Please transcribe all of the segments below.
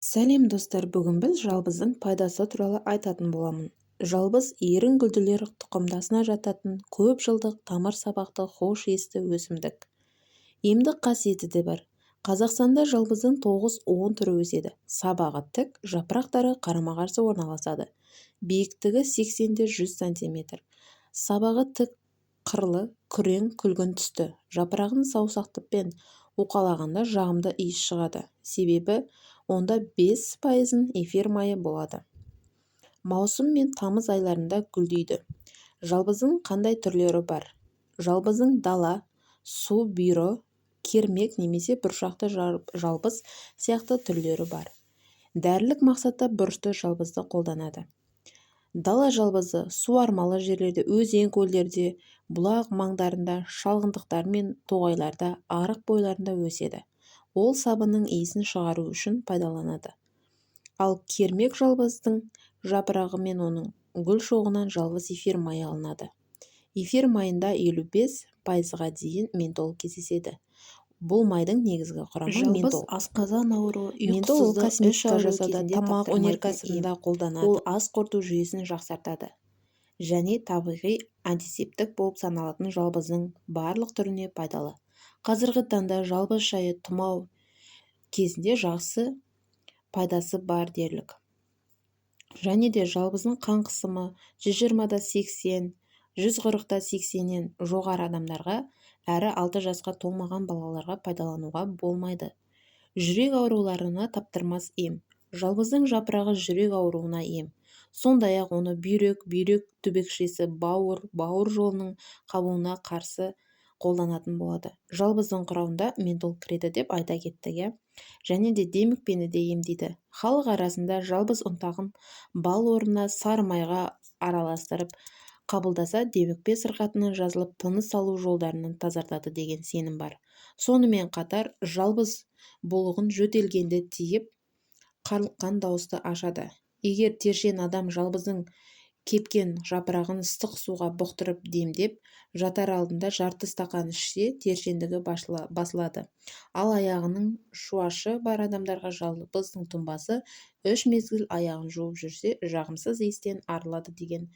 Сәлем, достар! Бүгін біз жалбыздың пайдасы туралы айтатын боламын. Жалбыз – ерінгүлділер тұқымдасына жататын көп жылдық тамыр сабақты хош иісті өсімдік. Емдік қасиеті де бар. Қазақстанда жалбыздың 9-10 түрі өседі. Сабағы тік, жапырақтары қарама-қарсы орналасады. Биіктігі 80 де 100 сантиметр. Сабағы тік қырлы, күрең күлгін түсті. Жапырағын саусақпен уқалағанда жағымды иіс шығады. Себебі онда 5% эфир майы болады. Маусым мен тамыз айларында гүлдейді. Жалбыздың қандай түрлері бар? Жалбыздың дала, су бұйры, кермек немесе бұршақты жалбыз сияқты түрлері бар. Дәрілік мақсатта бұрышты жалбызды қолданады. Дала жалбызы суармалы жерлерде, өзен, көлдерде, бұлақ маңдарында, шалғындықтар мен тоғайларда, арық бойларында өседі. Ол сабынның иісін шығару үшін пайдаланады. Ал кермек жалбыздың жапырағы мен оның гүл шоғынан жалбыз эфир майы алынады. Эфир майында 55%-ға дейін ментол кездеседі. Бұл майдың негізгі құрамы Жалбыз ментол. асқазан ауруы, Ментол ол ұйқысыздық, іш косметика ауруы жасауда, кезінде тамақ таптырмайтын ем. өнеркәсібінде қолданады. Ол ас қорыту жүйесін жақсартады және табиғи антисептик болып саналатын жалбыздың барлық түріне пайдалы. Қазіргі таңда жалбыз шайы тұмау кезінде жақсы пайдасы бар дерлік. Және де жалбыздың қан қысымы 120 да 80, 140 да 80-нен жоғары адамдарға әрі 6 жасқа толмаған балаларға пайдалануға болмайды. Жүрек ауруларына таптырмас ем. Жалбыздың жапырағы жүрек ауруына ем. Сондай-ақ оны бүйрек, бүйрек түбекшесі, бауыр, бауыр жолының қабынуына қарсы қолданатын болады. Жалбыздың құрамында ментол кіреді деп айта кеттік, иә. Және де демікпені де емдейді. Халық арасында жалбыз ұнтағын бал орнына сары майға араластырып қабылдаса, демікпе сырқатынан жазылып, тыныс алу жолдарынан тазартады деген сенім бар. Сонымен қатар жалбыз бұлығын жөтелгенде тиіп, қарлыққан дауысты ашады. Егер тершең адам жалбыздың кепкен жапырағын ыстық суға бұқтырып демдеп, жатар алдында жарты стақан ішсе, тершеңдігі басылады. Ал аяғының шуашы бар адамдарға жалбыздың тұнбасы үш мезгіл аяғын жуып жүрсе, жағымсыз иістен арылады деген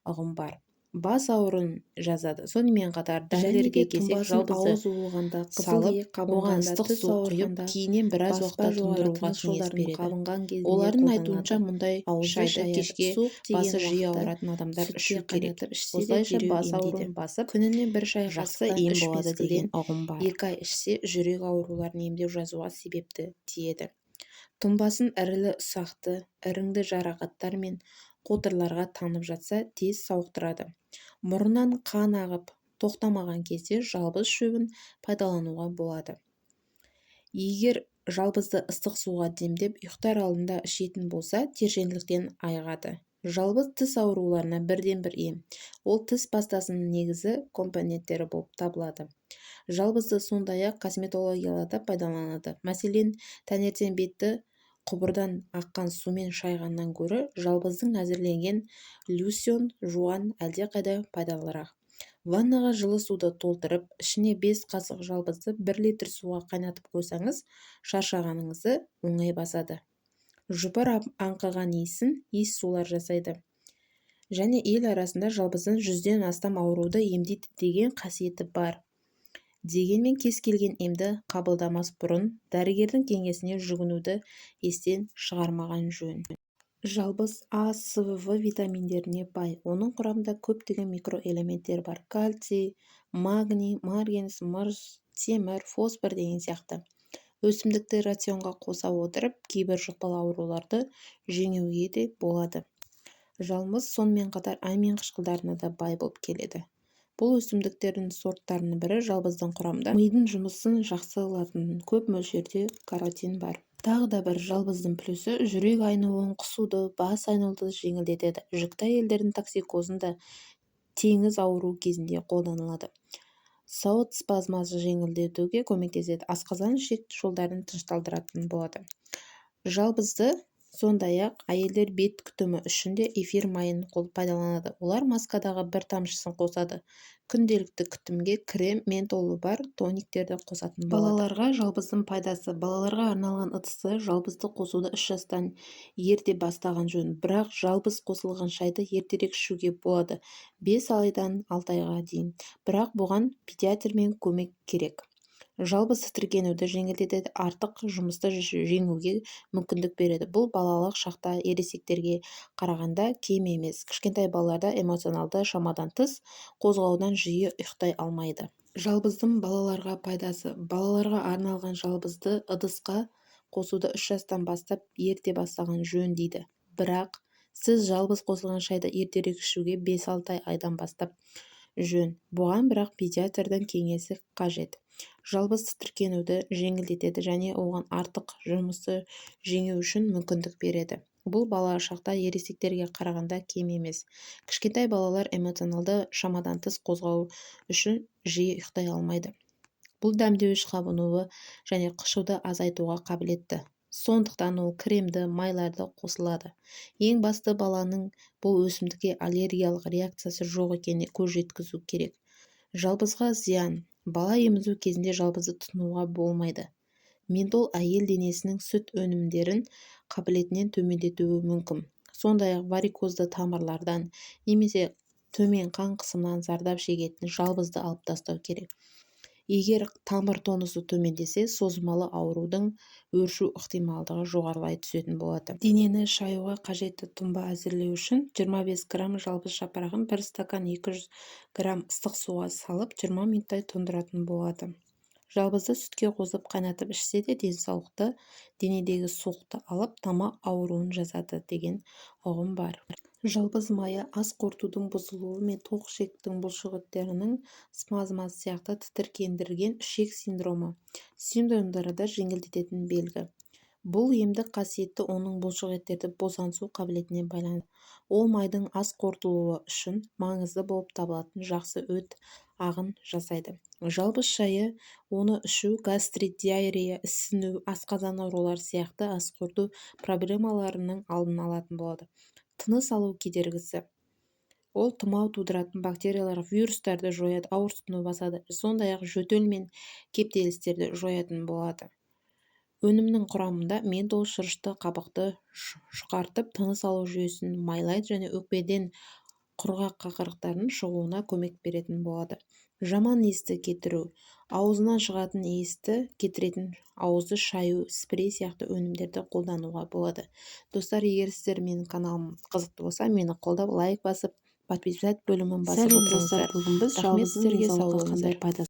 ұғым бар. Бас ауруын жазады. Сонымен қатар Және дәрілерге де келсек, тұнбасын жалбызды ауыз уылғанда, қызыл салып, иек оған қабынғанда, ыстық тіс су құйып, ауырғанда, кейіннен біраз баспа уақытта жоғары тұндыруға тыныс кеңес жолдарының береді. қабынған кезінде Олардың айтуынша, қолданылады. мұндай Ауызды шайды шаяды. кешке Суық тиген басы жиі уақытта ауыратын адамдар сүтке ішу керек. қайнатып ішсе де, Осылайша дереу бас емдейді. ауруын басып, Күніне бір шай жақсы қасықтан ем үш болады деген мезгілден ұғым бар. 2 ай ішсе, жүрек ауруларын емдеу, жазуға себепті тиеді. Тұнбасын ірілі-ұсақты, іріңді жарақаттар мен қотырларға таңып жатса, тез сауықтырады. Мұрыннан қан ағып, тоқтамаған кезде жалбыз шөбін пайдалануға болады. Егер жалбызды ыстық суға демдеп, ұйықтар алдында ішетін болса, тершеңдіктен айығады. Жалбыз тіс ауруларына бірден бір ем. Ол тіс пастасының негізі компоненттері болып табылады. Жалбызды сондай-ақ косметологияда пайдаланады. Мәселен, таңертең бетті құбырдан аққан сумен шайғаннан гөрі жалбыздың әзірленген лосьон жуған әлдеқайда пайдалырақ. Ваннаға жылы суды толтырып, ішіне 5 қасық жалбызды 1 литр суға қайнатып қойсаңыз, шаршағаныңызды оңай басады. Жұпар аңқыған иісін иіс сулар жасайды. Және ел арасында жалбыздың 100-ден астам ауруды емдейді деген қасиеті бар. Дегенмен кез келген емді қабылдамас бұрын дәрігердің кеңесіне жүгінуді естен шығармаған жөн. Жалбыз А, С, В витаминдеріне бай. Оның құрамында көптеген микроэлементтер бар: кальций, магний, марганец, мырыш, темір, фосфор деген сияқты. Өсімдікті рационға қоса отырып, кейбір жұқпалы ауруларды жеңуге де болады. Жалбыз сонымен қатар амин қышқылдарына да бай болып келеді. Бұл өсімдіктердің сорттарының бірі. Жалбыздың құрамында мидың жұмысын жақсылататын көп мөлшерде каротин бар. Тағы да бір жалбыздың плюсы: жүрек айнуын, құсуды, бас айналуды жеңілдетеді. Жүкті әйелдердің токсикозын да теңіз ауруы кезінде қолданылады. Сауыт спазмасын жеңілдетуге көмектеседі. Асқазан, ішек жолдарын тынышталдыратын болады. Жалбызды Сондай-ақ әйелдер бет күтімі үшін де эфир майын пайдаланады. Олар маскадағы бір тамшысын қосады. Күнделікті күтімге крем, ментолы бар тониктерді қосатын болады. Балаларға жалбыздың пайдасы. Балаларға арналған ыдысты жалбызды қосуды 3 жастан ерте бастаған жөн. Бірақ жалбыз қосылған шайды ертерек ішуге болады, 5 айдан 6 айға дейін. Бірақ бұған педиатрмен көмек керек. Жалбыз тітіркенуді жеңілдетеді, артық жұмысты жеңуге мүмкіндік береді. Бұл балалық шақта ересектерге қарағанда кем емес. Кішкентай балаларда эмоционалды шамадан тыс қозғаудан жиі ұйықтай алмайды. Жалбыздың балаларға пайдасы. Балаларға арналған жалбызды ыдысқа қосуды 3 жастан бастап ерте бастаған жөн дейді. Бірақ сіз жалбыз қосылған шайды ертерек ішуге 5-6 айдан бастап жөн. Бұған бірақ педиатрдың кеңесі қажет. Жалбыз тітіркенуді жеңілдетеді және оған артық жұмысты жеңу үшін мүмкіндік береді. Бұл бала шақта ересектерге қарағанда кем емес. Кішкентай балалар эмоционалды шамадан тыс қозғау үшін жиі ұйықтай алмайды. Бұл дәмдеуіш қабынуы және қышуды азайтуға қабілетті. Сондықтан ол кремді майларды қосылады. Ең басты баланың бұл өсімдікке аллергиялық реакциясы жоқ екеніне көз жеткізу керек. Жалбызға зиян. Бала емізу кезінде жалбызды тұтынуға болмайды. Ментол әйел денесінің сүт өнімдерін қабілетінен төмендетуі мүмкін. Сондай-ақ варикозды тамырлардан немесе төмен қан қысымынан зардап шегетін жалбызды алып тастау керек. Егер тамыр тонусы төмендесе, созылмалы аурудың өршу ықтималдығы жоғарылай түсетін болады. Денені шаюға қажетті тұнба әзірлеу үшін 25 грамм жалбыз жапырағын 1 стакан 200 грамм ыстық суға салып 20 минуттай тұндыратын болады. Жалбызды сүтке қосып қайнатып ішсе де денсаулықты, денедегі суықты алып, тамақ ауруын жазады деген ұғым бар. Жалбыз майы ас қорытудың бұзылуы мен тоқ ішектің бұлшықеттерінің спазмасы сияқты тітіркендірген ішек синдромы симптомдары жеңілдететін белгі. Бұл емдік қасиетті оның бұлшықеттерді босаңсу қабілетіне байланысты. Ол майдың ас қорытылуы үшін маңызды болып табылатын жақсы өт ағын жасайды. Жалбыз шайы оны ішу гастрит, диарея, ісіну, асқазан аурулары сияқты ас қорыту проблемаларының алдын алатын болады. Тыныс алу кедергісі. Ол тұмау тудыратын бактериялар, вирустарды жояды, ауырсыну басады, сондай-ақ жөтел мен кептелістерді жоятын болады. Өнімнің құрамында ментол шырышты қабықты жұқартып, тыныс алу жүйесін майлайды және өкпеден құрғақ қақырықтардың шығуына көмек беретін болады. Жаман иісті кетіру. Аузынан шығатын иісті кетіретін ауызды шаю, спрей сияқты өнімдерді қолдануға болады. Достар, егер сіздер менің каналым қызықты болса, мені қолдап, лайк басып, подписать бөлімін басып Сәлем, достар! отырыңыздар. Бүгін біз Рахмет жалбыздың сіздерге, сау денсаулыққа қандай болыңыздар. пайдасы